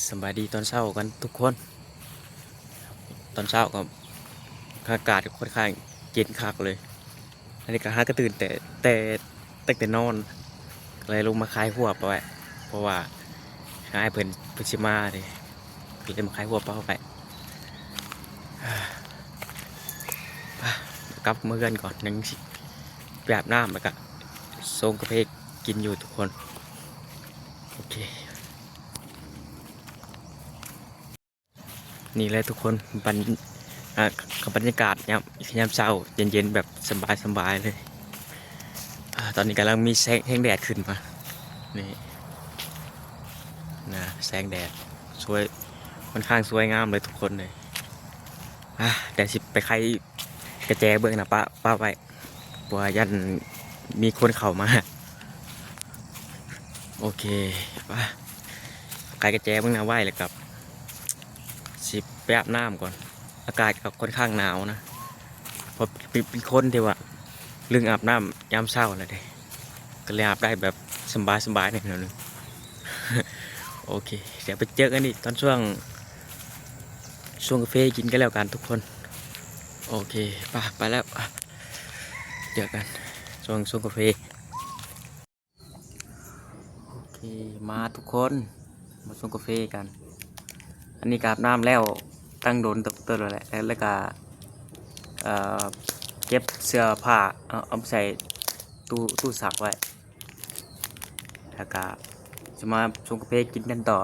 ສະບາຍດີຕອນເຊົ້າກັນທຸກຄົນ. ຕອນເຊົ້າກໍອາກາດຂ້ອນຂ້າງເຢັນຄັກເລີຍ. ອັນນີ້ກໍຫາກໍຕື່ນແຕ່ ແຕ່ ຕັ້ງແຕ່ນອນ ກໍເລີຍລົງມາຄາຍຫົວປະໄວ້ ເພາະວ່າອ້າຍເພິ່ນ ເພິ່ນຊິມາເດ້ ກໍເລີຍມາຄາຍຫົວປະໄວ້. ໄປ ກັບເມືອເຮືອນກ່ອນ ຍັງຊິໄປອາບນ້ຳ ແລ້ວກໍຊົງກາເຟກິນຢູ່ທຸກຄົນ. ໂອເຄ. ນີ້ແຫຼະທຸກຄົນ ບັນ ອ່າ ກັບບັນຍາກາດຍາມ ຍາມເຊົ້າເຢັນໆ ແບບສະບາຍໆ ເລີຍ. ອ່າ ຕອນນີ້ກຳລັງມີແສງ ແສງແດດຂຶ້ນມາ ນີ້ນະ ແສງແດດສວຍ ຂ້ອນຂ້າງສວຍງາມເລີຍທຸກຄົນເລີຍ. ອ່າ ດຽວຊິໄປໄຂກະແຈເບິ່ງນະ ປະ ປະໄວ້ ເພາະວ່າຢ້ານມີຄົນເຂົ້າມາ. ໂອເຄ ໄປ ໄຂກະແຈເບິ່ງນະໄວ້ ແລ້ວກໍຊິໄປອາບນ້ຳກ່ອນ. ອາກາດກໍຂ້ອນຂ້າງໜາວນະ ເພາະເປັນ ເປັນຄົນທີ່ວ່າລຶ້ງອາບນ້ຳຍາມເຊົ້າແລ້ວເດ້ ກໍເລີຍອາບໄດ້ແບບສະບາຍໆ ໜ້ອຍໜຶ່ງ. ໂອເຄ ດຽວໄປເຈີກັນອີກຕອນຊ່ວງ ຊົງກາເຟກິນກັນແລ້ວກັນທຸກຄົນ. ໂອເຄ ໄປ ໄປແລ້ວ ເຈີກັນຊ່ວງຊົງກາເຟ. ໂອເຄ ມາທຸກຄົນ ມາຊົງກາເຟກັນ. ອັນນີ້ກໍອາບນ້ຳແລ້ວຕັ້ງດົນເຕີບແລ້ວແຫຼະ ແລ້ວ ແລ້ວກໍ ເອີ ເກັບເສື້ອຜ້າ ເອົາ ເອົາໃສ່ຕູ້ ຕູ້ຊັກໄວ້ ແລ້ວກໍຊິມາຊົງກາເຟກິນກັນຕໍ່.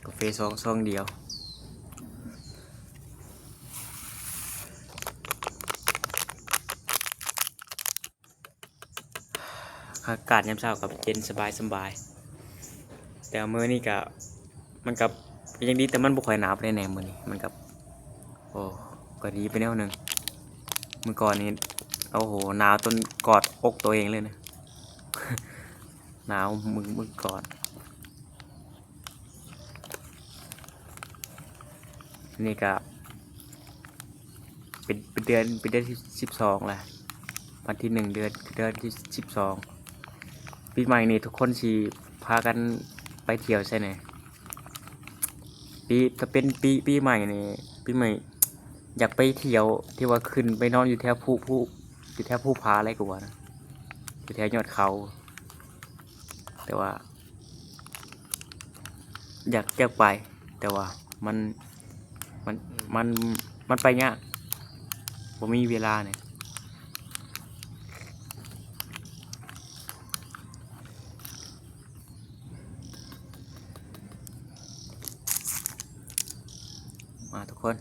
ກາເຟຊອງ ຊອງດຽວ. ອາກາດຍາມເຊົ້າກໍເຢັນສະບາຍໆ ແຕ່ວ່າມື້ນີ້ກໍ ມັນກໍຍັງດີ ແຕ່ມັນບໍ່ຄ່ອຍໜາວປານໃດແດ່ມື້ນີ້ ມັນກໍ ໂອ້ ກໍດີໄປແນວໜຶ່ງ. ມື້ກ່ອນນີ້ ໂອ້ໂຫ ໜາວຈົນກອດອົກໂຕເອງເລີຍນະ ໜາວມື ມືກອດ. ນີ້ກະເປັນ ເປັນເດືອນ ເປັນເດືອນທີສິບສອງແລ້ວ ວັນທີໜຶ່ງ ເດືອນ ເດືອນທີສິບສອງ. ປີໃໝ່ນີ້ທຸກຄົນຊິພາກັນໄປທ່ຽວໃສແດ່? ປີ ຖ້າເປັນປີ ປີໃໝ່ນີ້ ປີໃໝ່ຢາກໄປທ່ຽວທີ່ວ່າຂຶ້ນໄປນອນຢູ່ແຖວພູ ພູ ຢູ່ແຖວພູຜາຫຼາຍກວ່ານະ ຢູ່ແຖວຍອດເຂົາ ແຕ່ວ່າ ຢາກ ຢາກໄປ ແຕ່ວ່າມັນ ມັນ ມັນ ມັນໄປຍາກ ບໍ່ມີເວລານີ້. ມາທຸກຄົນ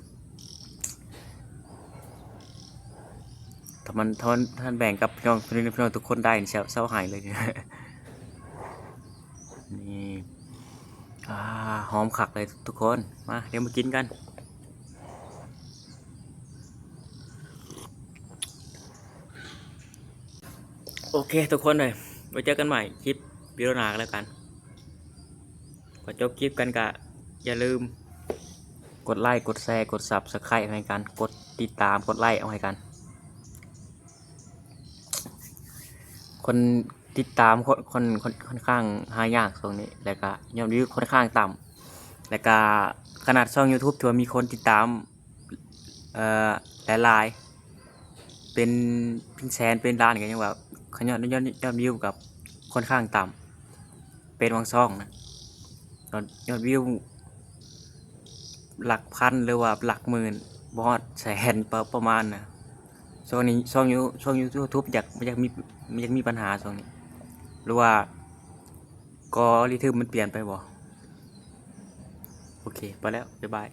ຖ້າມັນ ຖ້າມັນ ຖ້າມັນແບ່ງກັບພີ່ນ້ອງ ພີ່ນ້ອງ ພີ່ນ້ອງທຸກຄົນໄດ້ນີ້ ເຊົາ ເຊົາໄຫ້ເລີຍ. ນີ້ ອ່າ ຫອມຄັກເລີຍທຸກຄົນ. ມາ ດຽວມາກິນກັນ. ໂອເຄທຸກຄົນເອີຍ ໄວ້ເຈີກັນໃໝ່ຄລິບວິດີໂອໜ້າກັນແລ້ວກັນ. ກ່ອນຈົບຄລິບກັນກະຢ່າລືມກົດໄລ ກົດແຊ ກົດຊັບສະໄຄຣບ໌ໃຫ້ກັນ ກົດຕິດຕາມ ກົດໄລເອົາໃຫ້ກັນ. ຄົນຕິດຕາມ ຄົນ ຄົນ ຄົນ ຂ້ອນຂ້າງຫາຍາກຊ່ວງນີ້ ແລ້ວກະຍອດວິວຂ້ອນຂ້າງຕ່ຳ ແລ້ວກະຂະໜາດຊ່ອງຢູທູບທີ່ວ່າມີຄົນຕິດຕາມ ເອີ ຫຼາຍໆ ເປັນ ເປັນແສນເປັນລ້ານ ກໍຍັງວ່າ ຍອດ ຍອດ ຍອດວິວກໍຂ້ອນຂ້າງຕ່ຳ ເປັນບາງຊ່ອງນະ ຍອດ ຍອດວິວຫຼັກພັນ ຫຼືວ່າຫຼັກໝື່ນ ບໍ່ຮອດແສນ ປະ ປະມານນະ. ຊ່ວງນີ້ ຊ່ອງຢູ ຊ່ອງຢູທູບຢາກ ຢາກມີ ຢາກມີບັນຫາຊ່ວງນີ້ ຫຼືວ່າກໍລິທຶມມັນປ່ຽນໄປບໍ່? ໂອເຄ ໄປແລ້ວ ບາຍບາຍ.